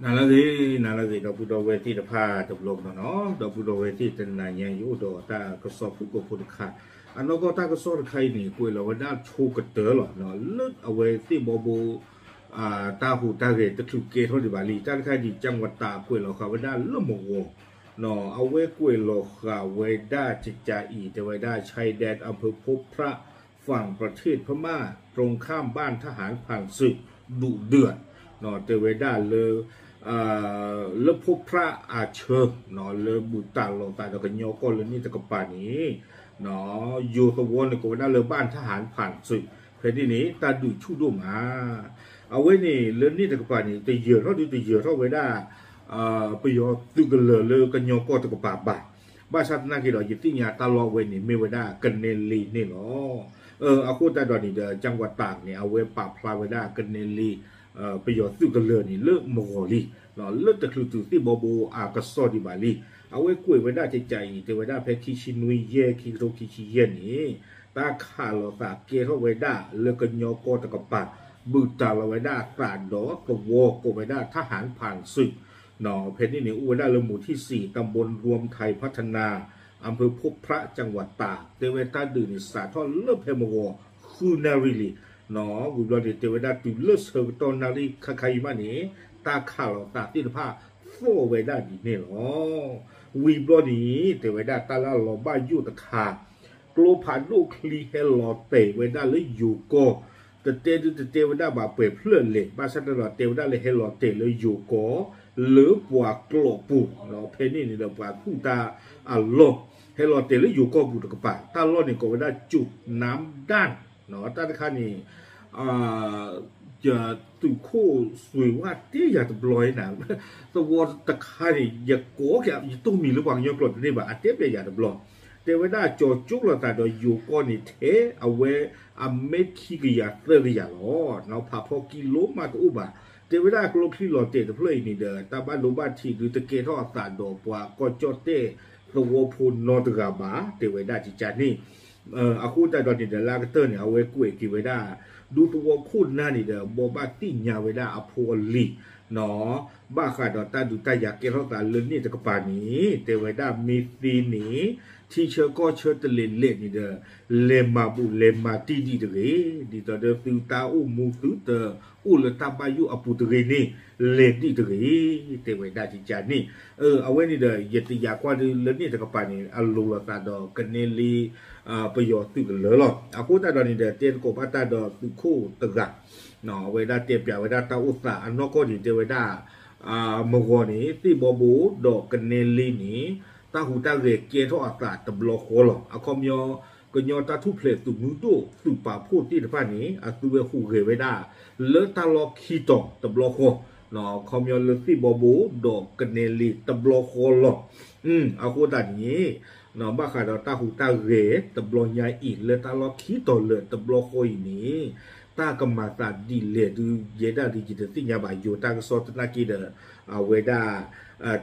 နၤလၢအဂ့ၤ, နၤလၢအဂ့ၤ ဒီပုၢ်ဒီဝဲၢ်သ့ၣ်တဖၣ်တဘျီကဒီးနီၤ, ဒီပုၢ်ဒီဝဲၢ်သ့ၣ်တနၤညါအံၤ အိၣ်ဒီးတၢ်ကစီၣ်ဖုၣ်ကိာ်ဖိတခါ, အနီၢ်ကီၢ်တၢ်ကစီၣ်တခါအံၤန့ၣ် ကွဲးလီၤဝဲဒၣ်ဆိကတၢၢ်လီၤ, လၢအဝဲသ့ၣ်ဘီဘိ တၢ်ဟူးတၢ်ဂဲၤတချုးကဲထီၣ်ဒံးဘၣ်လံ, တၢ်တခါဒံး ကၠၣ်ဝတၤကွဲးလီၤဃာ်ဝဲဒၣ်လၢမဂီၤ, အဝဲကွဲးလီၤဃာ်ဝဲဒၣ်ကကးအံၤ တဲဝဲဒၣ် ชายแดนอำเภอพบพระ ฝั่งประเทศพม่า ตรงข้ามบ้านทหารผ่านศึกดุเดือด တဲဝဲဒၣ်လၢ လၢဖိဖြၣ်အဆၢ လၢဘူၣ်တၢ်လီၤသးဒီးကညီကီၢ်လၢန့ၣ်တကပၤန့ၣ် ယိၤသဝီန့ၣ်ကိးဝဲဒၣ်လၢ บ้านทหารผ่านศึก ဖဲန့ၣ်န့ၣ် တၢ်ဒုးဆူၣ်ဒိၣ်မး, အဝဲန့ၣ်လၢန့ၣ်တကပၤန့ၣ် တယၢၤထီၣ်ဒုတယၢၤထီၣ်ဝဲဒၣ် ပယီၤသုးကလၢၤလၢကညီကီၢ်တကပၤဘၣ်, ဘၣ်ဆၣ်သနာ်က့ဒီး ယသ့ၣ်ညါတၢ်လီၢ်ဝဲန့ၣ် မ့ၢ်ဝဲဒၣ်ကနဲလ့န့ၣ်လီၤ. အဃိသတးဒီးန့ၣ်ဒီး ကၠၣ်ဝတၤန့ၣ် အဝဲပာ်ဖျါဝဲဒၣ်ကနဲလ့ ပယီၤသုးကလၢၤန့ၣ်လၢမဂီၤလံ, လၢတချုးတုၤသ့ၣ်ဘီဘိအကစီၣ်ဒံးဘၣ်လံ, အဝဲကွဲးဝဲဒၣ်ကကးအံၤ တဲဝဲဒၣ်ဖဲခံဆံနွံယဲၢ် ခံကထိခံဆံယဲၢ်န့ၣ် တၢ်ခးလိာ်သးကဲထီၣ်ဝဲဒၣ်လၢကညီကီၢ်တကပၤ, ဘူၣ်တၢ်လီၤဝဲဒၣ်အသးဒီးသဝီကိးဝဲဒၣ် ทหารผ่านศึก ဖဲန့ၣ်န့ၣ် အိၣ်ဝဲဒၣ်လၢ หมู่ที่สี่ ตำบลรวมไทยพัฒนา อำเภอพบพระ จังหวัดตาก တဲဝဲတၢ်ဒုးန့ၣ် စးထီၣ်လၢဖဲမဂီၤ ဃုနၣ်ရံၣ်လံ, ဝံၤဘျီန့ၣ် တဲဝဲဒၣ်တုၤလၢဆၢကတီၢ်နၣ်ရံၣ်ခါခါအံၤမးန့ၣ် တၢ်ခးလိာ်သးသ့ၣ်တဖၣ်သီၣ်ဝဲဒၣ်ဒ်န့ၣ်လီၤ. ဝံၤဘျီန့ၣ် တဲဝဲဒၣ်တၢ်လၢအလီၤဘၣ်ယိၣ်တခါ ကျိဖးဒိၣ်ချံဟဲလီၤတဲာ်ဝဲဒၣ်လၢယိၤကီၢ်, တတဲဒုတတဲဝဲဒၣ်ဘၣ်ပှဲၤဖျၢၣ်လဲၣ်, ဘၣ်ဆၣ်တၢ်ဒီးတဲဝဲဒၣ်လၢဟဲလီၤတဲာ်လၢယိၤကီၢ် လၢပှၤကျိာ်ပူၤ, ဖဲန့ၣ်န့ၣ်ဒီးပှၤသူၣ်တၢ်အလီၢ်, ဟဲလီၤတဲာ်လၢယိၤကီၢ်ပူၤတကပၤ, တၢ်လီၢ်န့ၣ်ကိးဝဲဒၣ် ကၠိၣ်နၢမ်ဒၣ်, တၢ်တခါန့ၣ် သုးခိၣ်စွ့ၤဝၣ်တဲယၤတဘျီနၤ, သဝီတခါန့ၣ် ယကိးက့ၤ ယတိၢ်မံၤလၢပှၤကညီကျိာ်တန့ၢ်ဘၣ် အတဲပျးယၤတဘျီ, တဲဝဲဒၣ်ကၠီၤကၠိလိာ်သးဒီးယိၤကီၢ်န့ၣ်ထဲ အဝဲအမဲခံကယၤသၢကယၤလီၤ, ဖးဖီကံလိမးတအိၣ်ဘၣ်, တဲဝဲဒၣ်ကျိချံလီၤတဲာ်တဖျၢၣ်အံၤန့ၣ်ဒီး တၢ်ဘၣ်ဒိဘၣ်ထံးဒုတကဲထီၣ်အသးဒီးပှၤကီၢ်ကၠီၣ်တဲၣ်သဝီဖိနီတဂၤဘၣ် တဲဝဲဒၣ်ကကန့ၣ် အဃိသတးဒီးန့ၣ်ဒီး လၢအကတၢၢ်န့ၣ် အဝဲကွဲးက့ၤဝဲဒၣ် ဒူသဝီခိၣ်နၢ်န့ၣ်ဒီး ဘိးဘၣ်သ့ၣ်ညါဝဲဒၣ်အဖိအလံၤ, ဘၣ်ဃးဒီးတၢ်ဒုးတၢ်ယၤကဲထီၣ်သးလၢန့ၣ်တကပၤန့ၣ် တဲဝဲဒၣ်မ့ၢ်သ့န့ၣ် ထံဆၢကီၢ်ဆၢတလဲၤလဲၤန့ၣ်ဒီး လဲၤမၤဘူၣ်လဲၤမၤတံၢ်ဒံးတဂ့ၤ, ဒ်သိးဒီးသုတၢ်အိၣ်မူသုတအိၣ်လၢတၢ်ဘၣ်ယိၣ်အပူၤတဂ့ၤန့ၣ် လဲၤဒံးတဂ့ၤ, တဲဝဲဒၣ်ကကန့ၣ် အဝဲန့ၣ်ဒီး ယတယာ်ကွၢ်ဒုလၢန့ၣ်တကပၤန့ၣ် အလိၤလိာ်သးဒီးကနဲလ့ ပယီၤသုးကလၢၤလီၤ. အဃိသတးဒီးန့ၣ်ဒီး တဲသကိးဘၣ်တၢ်ဒီးသုးခိၣ်တဂၤ, အဝဲဒၣ်တဲပျးဝဲဒၣ်တၢ်အိၣ်သးအနီၢ်ကီၢ်န့ၣ် တဲဝဲဒၣ် မဂီၤန့ၣ် သ့ၣ်ဘီဘိဒီးကနဲလ့န့ၣ် တၢ်ဟူးတၢ်ဂဲၤကဲထီၣ်အသးတဘျီဃီလီၤ. အခီပညီ ကညီတၢ်ထူၣ်ဖျဲးသုးမုၢ်ဒိၣ်သုးပာ်ဖှိၣ်သ့ၣ်တဖၣ်န့ၣ် အသုဝဲဟူးဂဲၤဝဲဒၣ် လၢတၢ်လီၢ်ခံတီၤတဘျီဃီ, အခီပညီလၢသ့ၣ်ဘီဘိဒီးကနဲလ့တဘျီဃီလီၤ. အဃိသတးန့ၣ် ဘၣ်ဃးဒီးတၢ်ဟူးတၢ်ဂဲၤတဘျီညါအံၤ လၢတၢ်လီၢ်ခံတီၤလၢာ်တဘျီဃီအံၤန့ၣ် တၢ်ကမၤသးဒ်လဲၣ်ဒုး ယဲဒၣ်ဒုး ယတသ့ၣ်ညါဘၣ်, ယိၤတၢ်ကစီၣ်သနာ်က့ဒီး အဝဲဒၣ်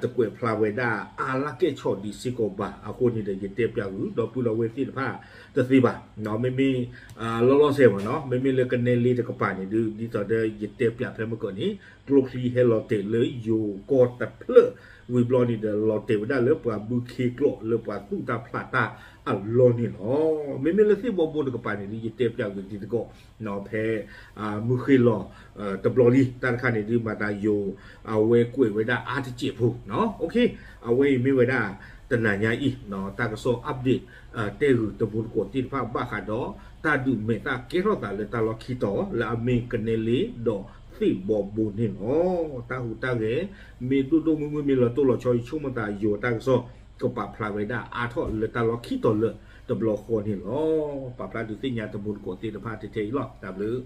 တကွဲးဖျါဝဲဒၣ်အါလၢကဲၣ်ဆိးဒံးစ့ၢ်ကီးဘၣ်. အဃိန့ၣ်ဒီး ယတဲပျးဂုာ် ဒီပုၢ်ဒီဝဲၢ်သ့ၣ်တဖၣ်တသ့ဘၣ်, မ့မ့ၢ် လီၤလီၤဆဲးမးနီၤ, မ့မ့ၢ်လၢကနဲလ့တကပၤန့ၣ်ဒုး ဒ်သိးဒီးယတဲပျးဖဲမုၢ်ကီၢ်န့ၣ် ကျိချံဟဲလီၤတဲာ်လၢယိၤကီၢ်တဖျၢၣ် ဝံၤဘျီန့ၣ်ဒီး လီၤတဲာ်ဝဲဒၣ်လၢပှၤဘုခ့ကျိာ်လၢပှၤသူၣ်တၢ်ဖျးတၢ်အလီၢ်န့ၣ်လီၤ. မ့မ့ၢ်လၢသ့ၣ်ဘီဘိတကပၤန့ၣ်ဒုး ယတဲပျးဂုာ်ဒ်သကိး ဖဲ မုၢ်ဃ့ၢ်လီၤ တဘျီလံ တၢ်တခါန့ၣ်ဒုး မၤသးယိၤ အဝဲကွဲးဝဲဒၣ်အါတစဲးဖိ, အဝဲအံၤမ့ၢ်ဝဲဒၣ် တနၤညါအံၤ တၢ်ကစီၣ် update တဲဂုာ်တမူတကိးသ့ၣ်တဖၣ် ဘၣ်ဃးဒီး တၢ်ဒုးမဲာ်သၣ်ကဲထီၣ်သးလၢတၢ်လီၢ်ခံတီၤ လၢအမ့ၢ်ကနဲလ့ဒီးသ့ၣ်ဘီဘိန့ၣ်လီၤ. တၢ်ဟူးတၢ်ဂဲၤ မ့ၢ်ဒိၣ်ဒိၣ်မုၢ်မုၢ် မ့ၢ်လီၤတိၢ်လီၤဆီ ယဆိကမိၣ်သး ယိၤတၢ်ကစီၣ် ကပာ်ဖျါဝဲဒၣ်အါထီၣ်လၢတၢ်လီၢ်ခံတီၤလၢာ်တဘျီဃီန့ၣ်လီၤ. ပာ်ဖျါဒုးသ့ၣ်ညါတမူတကိးသ့ၣ်တဖၣ်ထဲထဲအံၤလီၤ. တၢ်ဘျုး